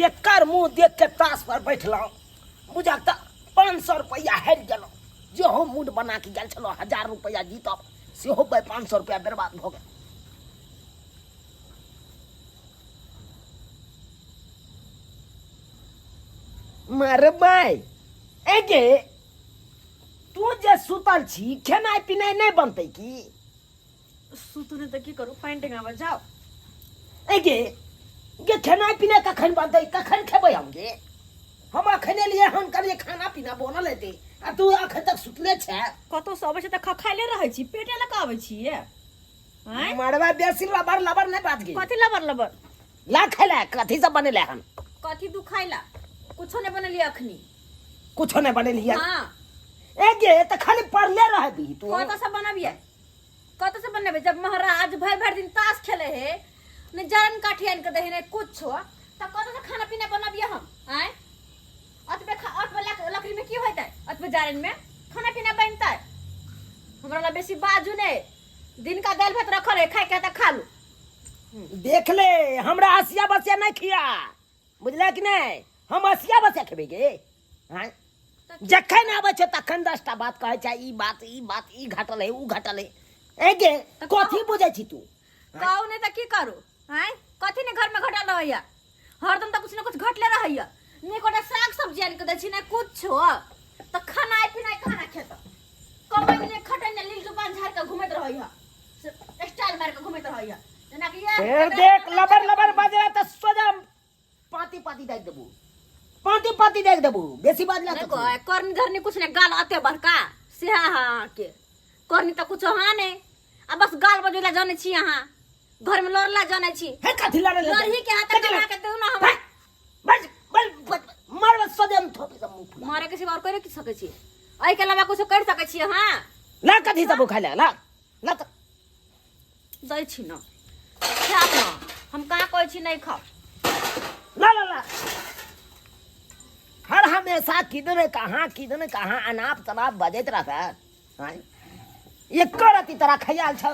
केकर मुँह देख के ताश पर बैठलहुँ बुझक तऽ 500 रुपैआ हारि गेलहुँ। जे हम मूड बना के गेल छलहुँ 1000 रुपैआ जीतब, सेहो 500 रुपैआ बर्बाद भऽ गेल। मरबै एगे तू जे सुतल छी, खेनाइ पिनाइ नहि बनतै की? सुतू नहि तऽ की करू, पानि टेंगाबऽ जाउ। एगे गे खेनाइ पिनाइ कखन बनतै, कखन खेबै हम गे? हम अखन एलियै हन, कहलियै खाना पीना बनल हेतै, आ तू अखन तक सुतले छै। कतौ से अबै छै तऽ खखाइले रहै छी, पेटे लऽ कऽ अबै छियै। आँय? मरबा बेसी लबर लबर नहि बाज गे। कथी लबर लबर? ला खेला, कथी सब बनेले हन? कथी दुखाइला? कुछो नहि बनेलियै अखनी। कुछो नहि बनेलियै? हाँ। ए गे तऽ खाली पढ़ले रहबी तू। कतऽ से बनबियै, कतऽ से बनेबै जब महाराज भरि भरि दिन ताश खेले हे, ने जरन काठी आनि के दे हे ने कुछो, तऽ कतऽ से खाना पीना बनबियै हम? आँय, अतबे खा, अतबे लकड़ी में की होइतै? अतबे जारन में खाना पीना बनतै? हमरा ला बेसी बाजू ने, दिन का दालि भात रखल है, खाय के तऽ खा लू। देख ले, हमरा हसिया बसिया नहीं खिया, बुझले कि नहीं? हम हसिया बसिया खेबै गे? हाँ, जखन आबै छै तखन 10टा बात कहै छै, ई बात ई बात, ई घटल है ऊ घटल है। ए गे कथी बुझै छी तू? कहू नहीं तऽ की करू? आँय, कथी ने घर में घटल रहैया? हरदम तऽ कुछ ने कुछ घटले रहैया। ने कोटा साग सब्जी आनि के दै छी ने कुछो, तऽ खानाइ पिनाइ खाना खेत कमाइ ने खटै ने, लील जुबान झाड़ के घुमैत रहैया, स्टाइल मार के घुमैत रहैया जेनाकि ये। फेर देख, लबर लबर बजरा तऽ सोजा पाती पाती देख देबू, पाती पाती देख देबू, बेसी बाजला नहीं तऽ करनी धरनी कुछ नहीं, गाल अते बड़का से हाँ के करनी तऽ कुछो हाँ नहीं, आ बस गाल बजेला जानै छी, अहाँ घर में लड़ला जानै छी। हे कथी लड़े? लड़ही के हाथ कथी कमा के दू ना हमरा। बस बस बस, मार बस सोजा में थोपी सब मुंह फुला। मारे के सिवा और कर की सकै छी? एहि के अलावा कुछो कर सकै छी अहाँ? ला कथी सब खाइ ला, ला ला तऽ। दै छी न, खायब न, हम कहाँ कहै छी नहीं खाओ। ला ला ला। हर हमेशा किधर कहाँ किधर कहाँ अनाप शनाप बजैत रहता है। एको रति तोरा ख्याल छौ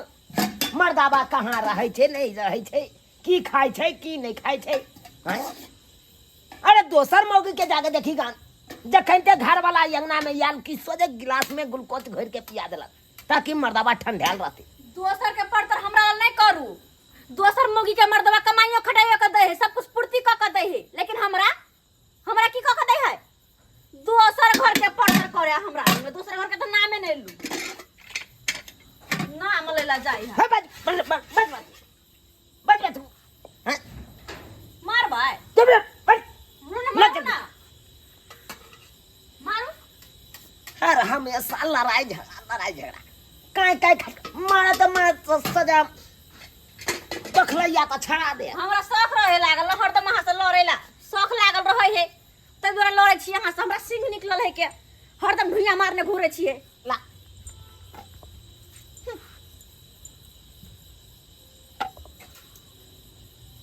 मर्दाबा कहाँ रहै छै नहि रहै छै, की खाइ छै की नहि खाइ छै? आँय? अरे दोसर मौगी के जाके देखी गान, जखन ते घरवाला अंगना में आयल कि सोझे गिलास में ग्लूकोज घोरि के पिया देलक ताकि मर्दाबा ठंडायल रहते। दोसर के पड़तर हमरा लग नहीं करू। दोसर मौगी के मर्दबा कमाइयो खटाइयो के दै है, सब कुछ पूर्ति क के दै है, लेकिन हमरा हमरा की क के दै है? दोसर घर के पड़तर करे हमरा में, दोसर घर के तो नामे नहीं लू, नाम लेला जाई है। हे बज बज बज बज बज बज बज तू। हैं? मारबै? चुप रह, बज। मारू ना, मारू ना, मारू। हर हमेशा लड़ाई झगड़ा लड़ाई झगड़ा, काय काय खट मारे तो मारे तो सजा बखलैया तो छड़ा दे। हमरा शौक रहे लागल हरदम अहाँ से लड़ेला, शौक लागल रहे है तब दुआरे लड़े छी अहाँ से। हमरा सिंह निकलल है के हरदम ढुइया मारने घूरे छियै। ला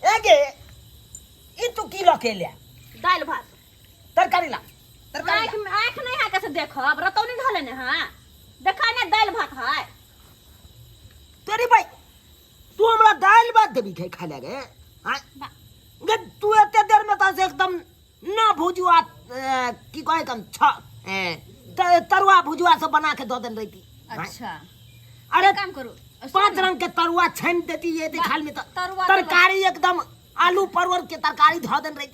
ए गे, ई तू की लके ले? दालि भात। तरकारी ला, तरकारी। आँखि में आँखि नहीं है कैसे देखब? रतौनी धले ने है, देखा ने, दालि भात है। तेरी भाई तू हमरा दालि भात देबी खाइ खाइ लगे? हाँ गे, तू एते देर में तऽ एकदम ना भुजुआ की कहे कम छ तरुआ भुजुआ सब बना के दऽ देन रही। अच्छा। अरे काम करू, 5 रंग के तरुआ छानि देती ये खाल में तऽ तरुआ तरकारी एकदम आलू परवल के तरकारी धऽ देन रही।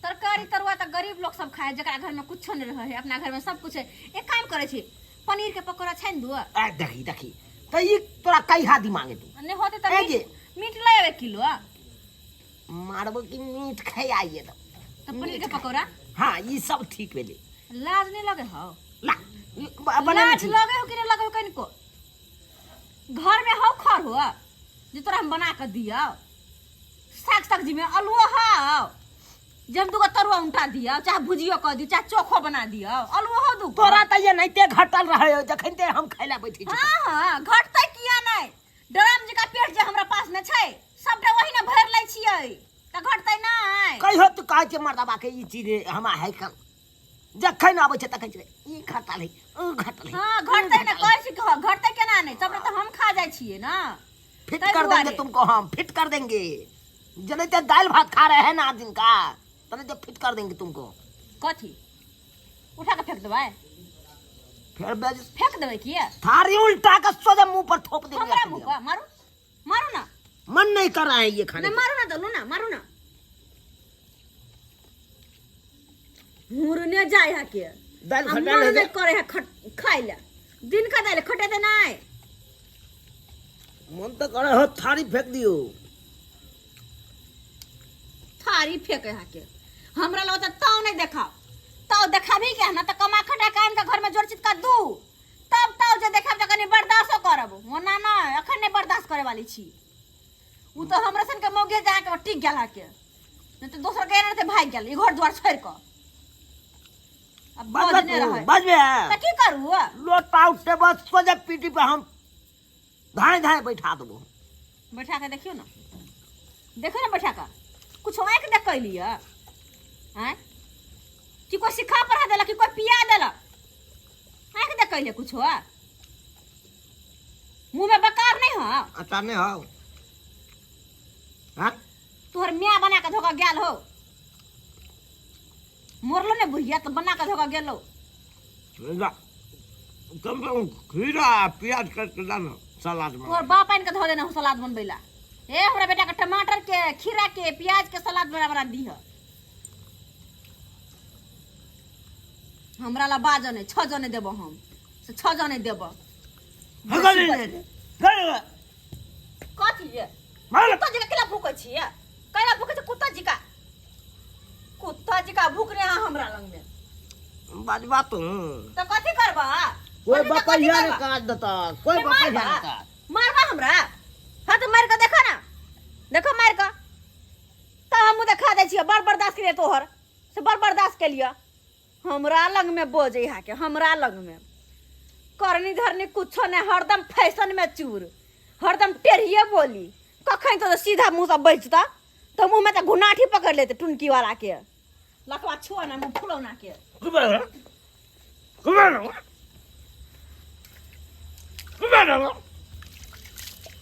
तरकारी तरुआ तऽ गरीब लोग सब खाए, जकरा घर में कुछो नहीं रहे है, अपना घर में सब कुछ है। एक काम करे छी, पनीर के पकौड़ा छानि दू। आ देखी देखी तऽ ई तोरा कहिया दिमाग एतौ? नहीं होते तऽ ए गे। मीट ले आवे किलो। मारबो कि मीट खाइ आइए तऽ। तऽ पनीर के पकौड़ा। हाँ, ई सब ठीक भेलै। लाज नहीं लगे हौ? ला ई बनेने लाज छी। लगे हो कि नहीं लगे हो कनिको? घर में हौ खर हो जे तोरा हम बना के दियौ? साग सब्जी में आलुओ हौ जे हम दूगो तरुआ उल्टा दियौ, चाहे भुजियो कऽ दियौ, चाहे चोखो बना दियौ? आलुओ हौ दूगो? तोरा तऽ ये नहिते घटल रहे हो जखन ते हम खाइ ला बैठै छी। हाँ हाँ, घटतै किया नहीं? ड्रम जकाँ पेट जे हमरा पास में छै, सबटा वही ने भरि लै छियै, तऽ घटतै नहि? कहियो तू कहै छै मर्दबा के ई चीज हमरा है कम, जखन आबै छै तखन छै ई घटल है ऊ घटल है। हाँ, घटतै ने, कहै छी कि घटतै केना नहि? सबटा तऽ हम खा जाइ छियै ने। फिट ताहि कर देंगे दुआरे। तुमको हम फिट कर देंगे। जने ते दाल भात खा रहे हैं ना दिन का। तने जब फिट कर देंगे तुमको। कथी उठा के फेंक देबै? फिर बेज फेंक देबै किया? थारी उल्टा के सोझे मुंह पर थोप देंगे। हमरा मुंह पर मारू, मारू ना। मन नहीं कर रहा है ये खाने नहीं, मारू ना, दलू ना, मारू ना। मुरने जाय है के दाल आ खटा मन ले नहीं करे है खाइ ला। दिन का दाल खटे ते नहीं। मन तो करे हो थारी फेंक दियो। थारी फेंके है के हमरा लग त ताव नहीं देखाओ। ताव देखाबी के ना त कमा खटा के आन के घर में जोर चितका दू, तब ताव जे देखाब त कनी बर्दाश्त करब। ओना ना अखन नहीं बर्दाश्त करे वाली छी। उ तो हमरा सन के मौगे जा के टिक गेल है के, नहीं तो दोसर के ना ते भाग गेल ई घर द्वार छोड़ के। अब बजने रहे। बजबे त की करू? लोटा उठते बस सोझे पीटी पे हम धाए धाए बैठा देबो। बैठा के देखियो ना, देखियो ना बैठा के कुछ आँख देख के लिया आँय कि कोई सिखा पढ़ा देलक कि कोई पिया देलक? आँख देख के लिया कुछ मुँह में बकार नहीं हो? अच्छा नहीं हो। हाँ? तोहर मियाँ बना के धोखा गेल हो, मरलो ने बुढ़िया तो बना के धोखा गेलो। कम से कम खीरा प्याज काट के डालो सलाद में। तोहर बाप आनि के धो देना हो सलाद बनबैला। ए हमरा बेटा के टमाटर के खीरा के प्याज के सलाद बना बना दीह। हमरा ला बाजने 6 जने देबो हम, से 6 जने देबो। कथी ये? कुत्ता जी का केला भूकै छियै? केला भूकै छै कुत्ता जी का? कुत्ता जी का भूख रहे हमरा लग में। बाजबा तू तो कथी करबा? कोई बपैया ने काट देता, कोई बपैया ने काट। मारबा हमरा? हां तो मार के देखो ना, देखो मार के तो हम देखा दै छियै। बड़ बर्दाश्त के लिए तोहर से बड़ बर्दाश्त के लिए हमरा लग में बोझे हा के, हमरा लग में करनी धरनी कुछो नहीं, हरदम फैशन में चूर, हरदम टेढ़िए बोली। कखन तो सीधा मुंह से बचता तो मुंह में तो घुनाठी पकड़ लेते टुनकी वाला के। लखवा छुआ ना मुंह फुलौना के।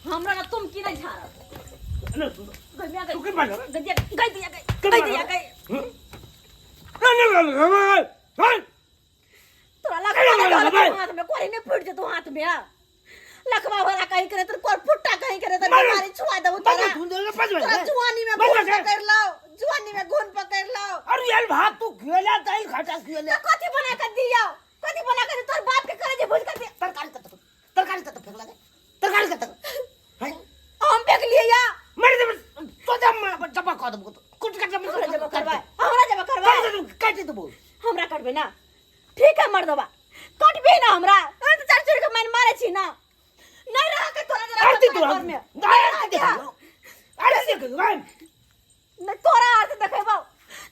हमरा ना तुम की नहीं झाड़ब। गई दिया गई गई दिया गई। तोरा लखवा हाथ में कोई नहीं फूट जेतो हाथ में। लखवा भरा कहीं करे तो कोर फुट्टा कहीं करे तो मारी छुआ देबो तोरा। तोरा जुआनी में घून पकड़ लाओ, जुआनी में घून पकड़ लाओ। अरे यार भात तू खेला दही खटा खेला। तो कथी बना के दियो? कथी बना के तोर बाप के करे जे भूज के तरकारी कत, तरकारी कत फेंकला दे, तरकारी कत हैं हम फेंक लिए या मर दे तो जमा जमा कर देबो कुट कट जमा हमरा जमा करबा, हमरा जमा करबा, काट देबो। हमरा काटबे ना, ठीक है मर्दबा काटबे ना हमरा। तो चार चोर के मन मारे छी ना, नहीं रहा के तोरा जरा आरती तोरा घर में। आरती देखो, आरती देखो नहीं तोरा आरती देखेबो।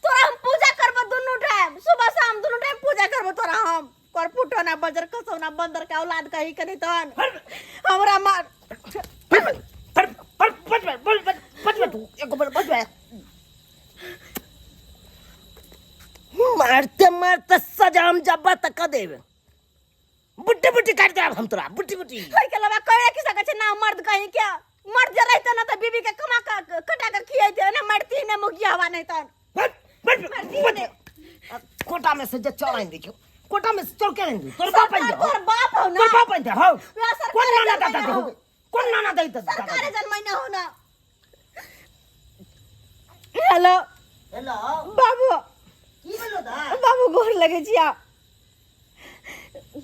तोरा हम पूजा करबो दुनू टाइम, सुबह शाम दुनू टाइम पूजा करबो तोरा हम। कर फुटो ना बजर कसो ना बंदर के औलाद कही के नहीं तहन हमरा मार। पर पर पर बच बच बच बच तू एक बार बच मारते मारते सजाम जब्बा तक देवे। बुट्टी बुट्टी काट देब हम तोरा, बुट्टी बुट्टी। कोई के लबा कोई की सके छै ना मर्द कहीं के। मर्द जे रहते ना त बीबी के कमा के कटा के खियाइते ना, मरती ने मुखिया हवा नहीं तहन। बच बच बच कोटा में से जे चढ़ाई देखियो, कोटा में से चढ़ के आएंगे। तोर बाप आएंगे, तोर बाप हो ना, तोर बाप आएंगे। हो कौन नाना दादा हो, कौन नाना दादा? सरकारी जनमैना हो ना। हेलो हेलो बाबू, की भेलो दा? बाबू गोर लगे छिया।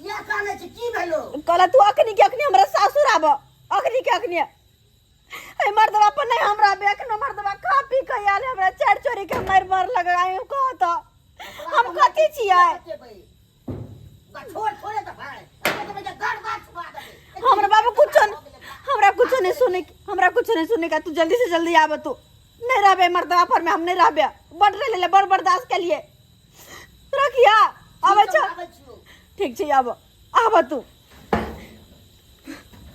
या काने छी की भेलो? कहला तू अखनी के अखनी हमरा सासुर आब, अखनी के अखनी। ए मर्दवा पर नहीं हमरा बे, अखनो मर्दवा खा पी के आयल हमरा चार चोरी के मार मार लगाय कहत हम कथी छियै? हमरा बाबू कुछो हमरा कुछो नहीं सुने, हमरा कुछो नहीं सुने का। तू जल्दी से जल्दी आब, तू नहीं रहबे मर्दवा पर में, हम नहीं रहबे। बड़ रह ले, बड़ बर्दाश्त के लिए रखिया आबै छ। ठीक छै आब, आब तू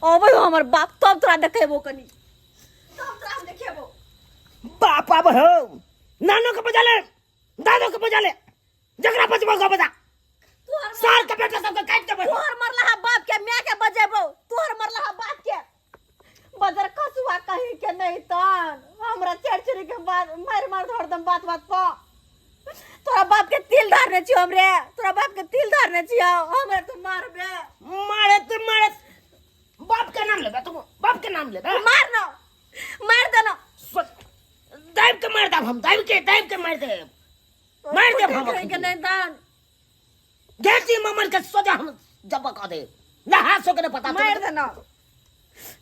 अबै हो हमर बाप तब तोरा देखेबो कनी, तब तोरा हम देखेबो। बाप आब हो, नानो के बजा ले, दादो के बजा ले, जकरा बजबो के बजा। सार के बेटा सबके काट देबै। तोहर मरला बाप के my के बजेबो, तोहर मरला बाप के बजर कसुआ कहीं के नहीं तन। हमरा चढ़ चढ़ के बात मार मार हरदम बात बात पर। तोरा बाप के तिल धारने छियो हमरे, तोरा बाप के तिल धारने छियो हमरा, तू मारबे। मारे तो मारे, बाप के नाम लेबे तू, बाप के नाम लेबे। मार न, मार दे न। दाब के मार देब हम, दाब के, दाब के मार देब, मार देब हम। कहीं के नहीं दान घेची ममन के सोजा हम जब कह दे नहा सो के नहीं पता। मार दे न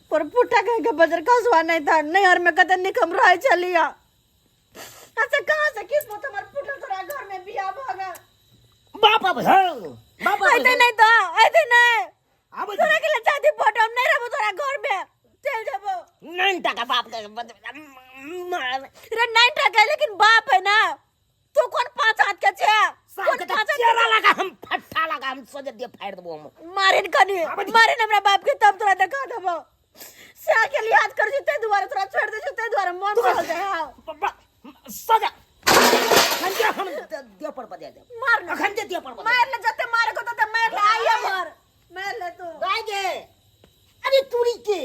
पर पुट्ठा कहीं के बजर खसवा नहीं था। नैहर में कते निकम रहे चलिया। अच्छा कहाँ से किस्मत हमर फूटल, तोरा घर में बियाह भ गेल। बाप अब है, बाप अब ऐते नहीं तो ऐते नहीं आबै। तोरा के लिए चाहती फोटो, हम नहीं रहबो तोरा घर में, चल जाबो। नहीं टाका बाप के रे नहीं टका, लेकिन बाप है ना। तू कौन पांच हाथ के छे? कौन पांच हाथ? चेहरा लगा हम, फट्टा लगा हम, सोजे दिए फाड़ देबो हम। मारिन कनी, मारिन हमरा बाप के, तब तोरा देखा देबो। से के लिहाज कर जुते दुआरे तोरा छोड़ दे जुते दुआरे मन भर जाए। हां। सजा अखन जे हम दियो पर बजा देब। मार ले। अखन जे दियो पर बजा। मार ले, जते मारे को तते मार ले। आइए मार, मार ले तू। गाय गे, अरे तुरी के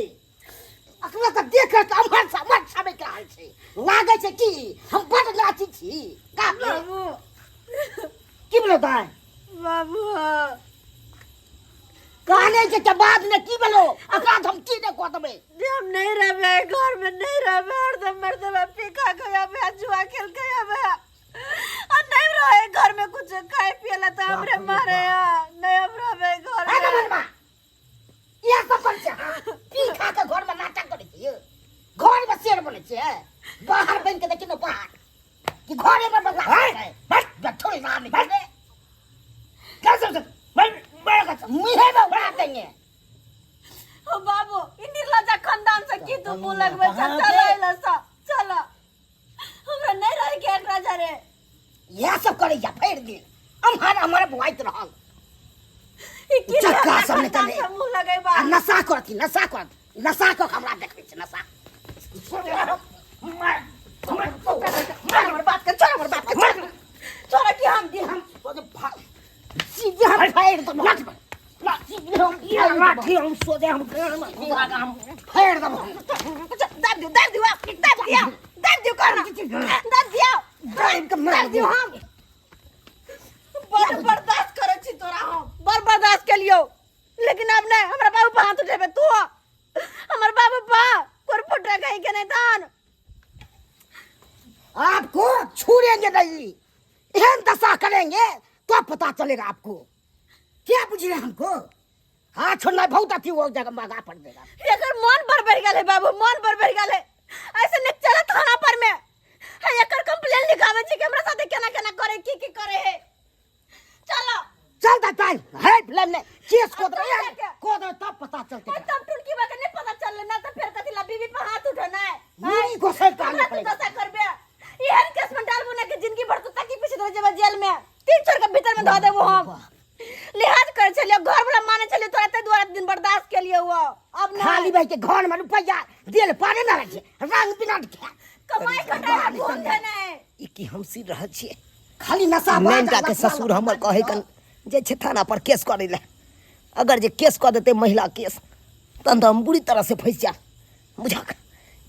अखना तऽ देख के अमर सा अमर छाबे के रहल छै, लागै छै कि हम बड नाची छी का। बाबू। की बोलो दाय? बाबू। कहने के के बाद में की बोलो, अकरा हम की ने कह देबै। जे हम नहीं रहबे घर में, नहीं रहबे। हरदम मरदम पी खा के आबे, जुआ खेल के आबे आ नहीं रहे घर में कुछ खाए पिए ला तो हमरे बाप रे। मारे आ। नहीं हम रहबे घर है में। मनमा इएह सब करै छै। अहाँ पी खा के घर में नाटक करै छियै, घर में शेर बनै छियै, बाहर बनि के देखियौ ने बाहर कि घरे में बदला छै। बस थोड़ी ना नहीं रे क्या सब सब मुँहे में उड़ा देंगे। ओ बाबू, ई निर्लज्जा खानदान से की तू मुंह लगबै छ? चल अइला सा, चल, हमरा नहीं रहे के एकरा जरे। इएह सब करैया भरि दिन, अम्हर अम्हर बुआइत रहल। ई की चक्का निर्लज्जा सब खानदान निकले। से मुंह लगैबा? आ नशा करती, नशा करती, नशा कऽ के हमरा देखै छै नशा। छोड़ हमर बात के, छोड़ हमर बात के, छोड़, छोड़ कि हम दी हम सीधे हम फाड़ि देबो, लाठी हम सोझे हम हम फाड़ि देबो। दाब दियो, दाब दियो, दाब दियो, दाब दियो, करना दाब दियो। दाबि के मारि दाब दियो। हम बड़ बर्दाश्त करै छी तोरा, हम बड़ बर्दाश्त केलियौ, लेकिन अब नहीं। हमरा बाबू पर हाथ उठेबे तू? हमर बाबू पा कोर फुटा कहीं के नहीं धान। आपको छूड़ेंगे नहीं, एहन दशा करेंगे तो पता चलेगा आपको। क्या बुझ रहे हमको? हाँ, छोड़ना बहुत अथी वो जगह महंगा पड़ देगा। एकर मन बड़ बढ़ गेल है बाबू, मन बड़ बढ़ गेल है। ऐसे नहीं चला थाना पर में है, एकर कंप्लेन लिखावे छी कि हमरा साथे केना केना करे, की की करे है। चलो। चल दा चल है लड़ने केस को दे। चल के। को दे तब पता चलते। तब टुनकी बा के नहीं पता चलले ना, तो फिर कथी ला बीबी पर हाथ उठाना है? मुरी को सर काटने हमरा तू पड़ेगा। दशा करबे, एहन केस में डालबो ना कि जिंदगी भर तू तकी पीछे रह जेबा जेल में, तीन छोर के भीतर में धो देबो। हम लिहाज करे छलियो, घर वाला माने छलियो तोरा, ते दुआरे दिन बर्दाश्त के लिए हुआ, अब ना। खाली भाई के घर में रुपया देल पारे ना रखे, रंग बिना के कमाई खटाई घूम देना है। ई की हम सी रहल छियै खाली नशा नैनटा के ससुर हमर कहै कन जे छै थाना पर केस करै लए। अगर जे केस कऽ देतै महिला केस, तहन तऽ हम बुरी तरह से फँसि जायब। बुझक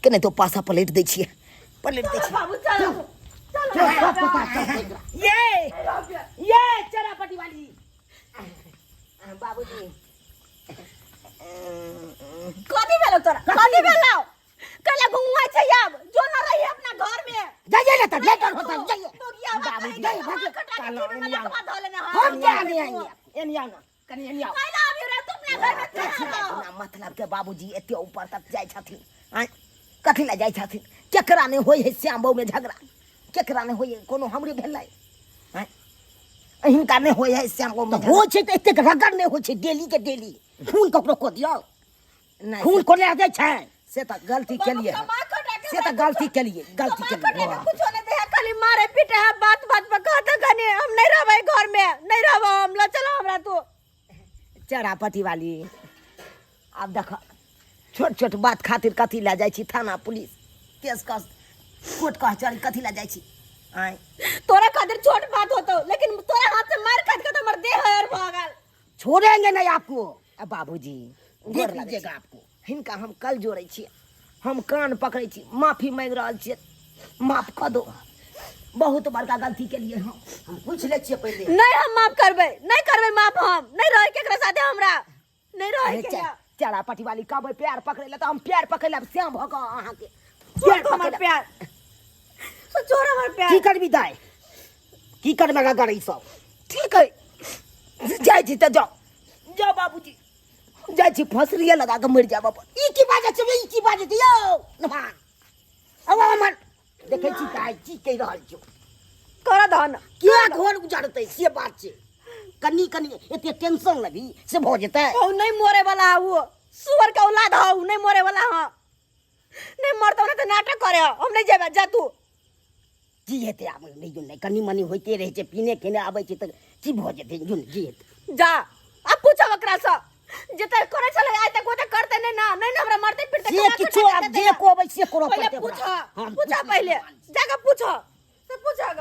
के नहि तो पासा पलटि दै छियै, पलटि दै छियै। बाबू चलो चलो। ये ये चरापटी वाली बाबूजी। कथी भेलो तोरा? कथी भेलो? कला घुंगुआ छै, आब जो न रही अपना घर में जाइए ना, तब लेटर होता जाइए। तो गया बाबूजी जाइए, भागिए। कटा के में लकवा धो लेना। हम क्या नहीं आएंगे, एन आओ ना, कनी एन आओ। कैला अभी रे तू अपना घर में चला रहो। बिना मतलब के बाबूजी एते ऊपर तक जाइ छथिन। आँय, कथी लए जाइ छथिन? केकरा नहि होइ है श्याम बहू में झगड़ा? केकरा नहि होइ है? कोनो हमरे भेलै? आँय, हिनका नहि होइ है श्याम बहू में होइ छै तऽ एतेक रगड़ नहि होइ छै। डेली के डेली खून ककरो कऽ दियौ? नहि। खून कोना दै छै? से तऽ गलती केलिए। कमा खटा के से तऽ गलती केलिए, गलती कमा खटा केलिए। के कुछो नहीं दे, खाली मारे पीटे है, बात बात पर कहते कनी हम नहीं रहबै घर में, नहीं रहबै हम, ल चलो हमरा तू। चरापटी वाली, आब देख, छोट छोट बात खातिर कथी लए जाइ छी थाना, पुलिस केस कस, कोर्ट कचहरी कथी लए जाइ छी? आँय। तोरा खातिर छोट बात होतो, लेकिन तोरा हाथ से मार खाट के तो हमर देह हर भ गेल। छोड़ेंगे नहीं आपको। अब बाबूजी देख गोर लगै लीजिएगा छी। आपको। हिनका हम कल जोड़ै छी, हम कान पकड़ै छी, माफी मांगि रहल छियै, माफ कऽ दो। बहुत बड़का गलती केलिए हम। हम पूछि लै छियै पहिले। नहीं, हम माफ करबै, नहीं करबै माफ हम। नहीं रहे केकरा साथे हमरा, नहीं रहे अरे के। चारा पटी वाली कहबै प्यार पकड़े ला तऽ हम प्यार पकड़े ला श्याम भऽ कऽ अहाँके छोड़ प्यार दो हमर पकड़े। प्यार, सो छोड़ हमर प्यार। की करबी दाइ, की करबै अगर ई सब? ठीक है, जाइ छी तऽ जाउ, जाउ बाबूजी, जाइ छी फसलिए लगा कऽ मरि जायब अपन। ई की बाजै छै, ई की बाजै छै यौ नभान? अब हमर देखै छी दाइ की कहि रहल छौ। कर दहन। किया घर उजाड़तै से बात छै। कनी कनी एते टेंशन लेबही से भऽ जेतै? ओ नहीं मरे वाला है, वो सुअर के औलाद है, उ नहीं मरे वाला है। नहीं मरतो ना तो नाटक करे, हम नहीं जेबे, जा तू। की हेतै आब? नहि जो, नहि, कनी मनी होइते रहै छै। पीने खेने आबै छै तऽ की भऽ जेतै? जो ने, की हेतै? जा, अब पूछो ओकरा से, जते करे छले आइ तक ओते करते नहीं ना, नहीं ना, हमरा मरते फिरते से कमा के किछो खा आब देते जे ना। कहबै से करऽ पहिले पड़तै ओकरा। पूछो, हम पूछो पूछि पहिले, लेबै। जाके पूछो से, पूछो ग।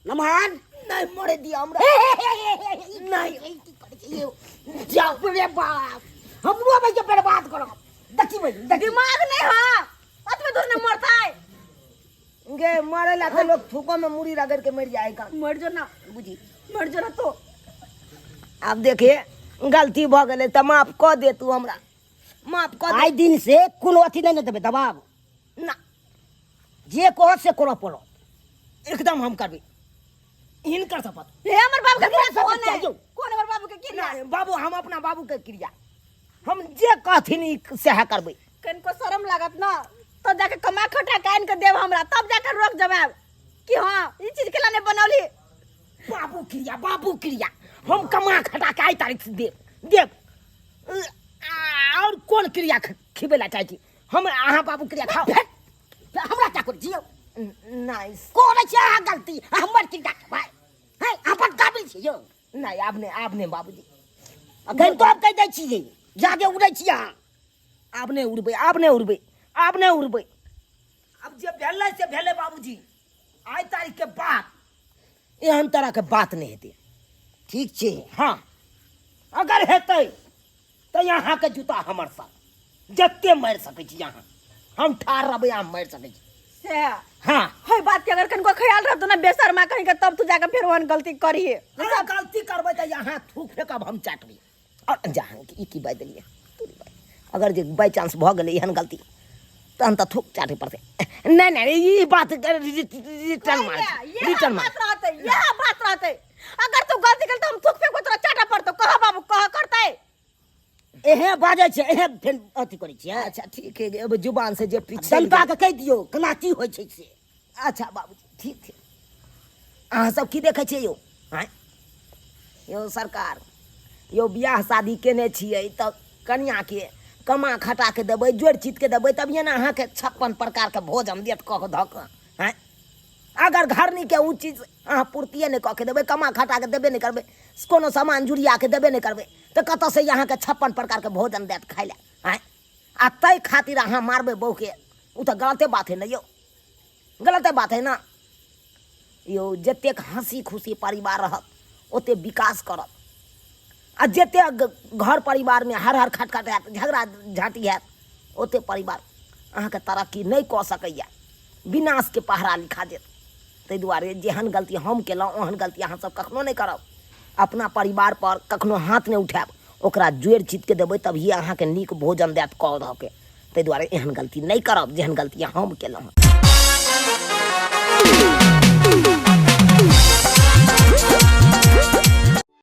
नमहान नहि मरे दिअ हमरा। हे, हे, हे, हे, हे, हे, नहि। ई की करै छै यौ? जाउ रे बाप, हमरो अबै छै बर्बाद करब। देखी बहिन, देखी। दिमाग नहीं है, अतबे दूर न मरतै। गे मरे ला तो लोग थूको में मुड़ी रगड़ के मर जाए का। मर जो ना। बुझी। मर जो ना तो। आब देखिए, गलती भऽ गेलै तऽ माफ कऽ दे तू हमरा, माफ कऽ दे। आइ दिन से कोनो अथी नहि ने देबै दबाव। ना। जे कहत से करऽ पड़त। एकदम हम करबै, हिनकर शपथ। हे, हमर बाप के हमरा क्रिया शपथ कोन है? चाहियो। कोन हमर बाबू के क्रिया? नहि बाबू, हम अपना बाबू के क्रिया, हम जे कहथिन ई सएह करबै। कनिको शरम लागत ना तो जाके कमा खटा के आनि के देब हमरा, तब जाके रोक जवाब कि हाँ ई चीज केला नहीं बनौली। बाबू क्रिया, बाबू क्रिया, हम कमा खटा के आइ तारीख से देब, देब। आओर कोन क्रिया खिबै ला चाहै छी हम? अहाँ बाबू क्रिया खाओ। भेट, हमरा क्या करै छियौ? नहि। करै छी अहाँ गलती आ हमर क्रिया खेबै? है, अहाँ बड काबिल छी यौ। नहि, आब नहि, आब नहि बाबूजी। अखन तो कहि दै छियै, जादे उड़ै छी अहाँ। आब नहि उड़बै, आब नहि उड़बै, आब नहि उड़बै। आब जे भेलै से भेलै बाबूजी, आइ तारीख के बाद एहन तरह के बात नहि हेतै। ठीक छै। हँ, अगर हेतै तऽ अहाँके जूता हमर साथ, जते मारि सकै छी अहाँ, हम ठाढ़ रहबै, अहाँ मारि सकै छी। से हँ। है बात के अगर कनिको ख्याल रहतो ना बेशर्मा कहीं के, तब तू जाके फेर ओहन गलती करिहे। अगर गलती करबै तऽ अहाँ थूक फेकब, हम चाटबै। और जहाँ ई की बाजि देलियै तोरी बाइ। अगर जे बाइ चांस भऽ गेलै एहन गलती, तहन तऽ थूक चाटै पड़तै। नहि नहि, ई बात रिटर्न मार, यह रिटर्न मार। बात रहते, यह बात रहते, अगर तू गलती कर तो हम थूक फेंकबो, तोरा चाटा पड़तो। कह बाबू, कह करते। एहे बाजै छै, एहे फेर अथी करै छियै। अच्छा ठीक है, अब जुबान से जे पीछे जनता के कहि दियौ केना की होइ छै से। अच्छा बाबूजी, ठीक छै। अहाँ सब की देखै छियै यौ? आँय यौ सरकार, यौ बियाह शादी केने छियै तऽ कनिआँके कमा खटा के देबै, जोड़ि चित के देबै, तभिए ने अहाँके 56 प्रकारके भोजन देत कऽ कऽ धऽ कऽ। आँय, अगर घरनीके ओ चीज अहाँ पूर्तिए नहि कऽ के देबै, कमा खटा के देबे नहि करबै, कोनो सामान जुड़िया के देबे नहि करबै, तऽ कतऽसँ अहाँके 56 प्रकारके भोजन देत खाइ लए? आँय, आ ताहि खातिर अहाँ मारबै बहुके, ओ तऽ गलते बात हइ ने यौ, गलते बात हइ ने यौ। जतेक हँसी खुशी परिवार रहत ओतेक विकास करत, आ जतेक घर परिवारमे हर हर खटखट हैत, झगड़ा झाँटी हैत, ओतेक परिवार अहाँके तरक्की नहि कऽ सकैए, विनाशके पहरा लिखा देत। ताहि दुआरे जेहन गलती हम केलहुँ ओहन गलती अहाँसभ कखनो नहि करब। अपना परिवारपर कखनो हाथ नहि उठायब, ओकरा जोड़ि चितके देबै तभिए अहाँके नीक भोजन देत कऽ धऽ के। ताहि दुआरे एहन गलती नहि करब जेहन गलती हम केलहुँ हँ।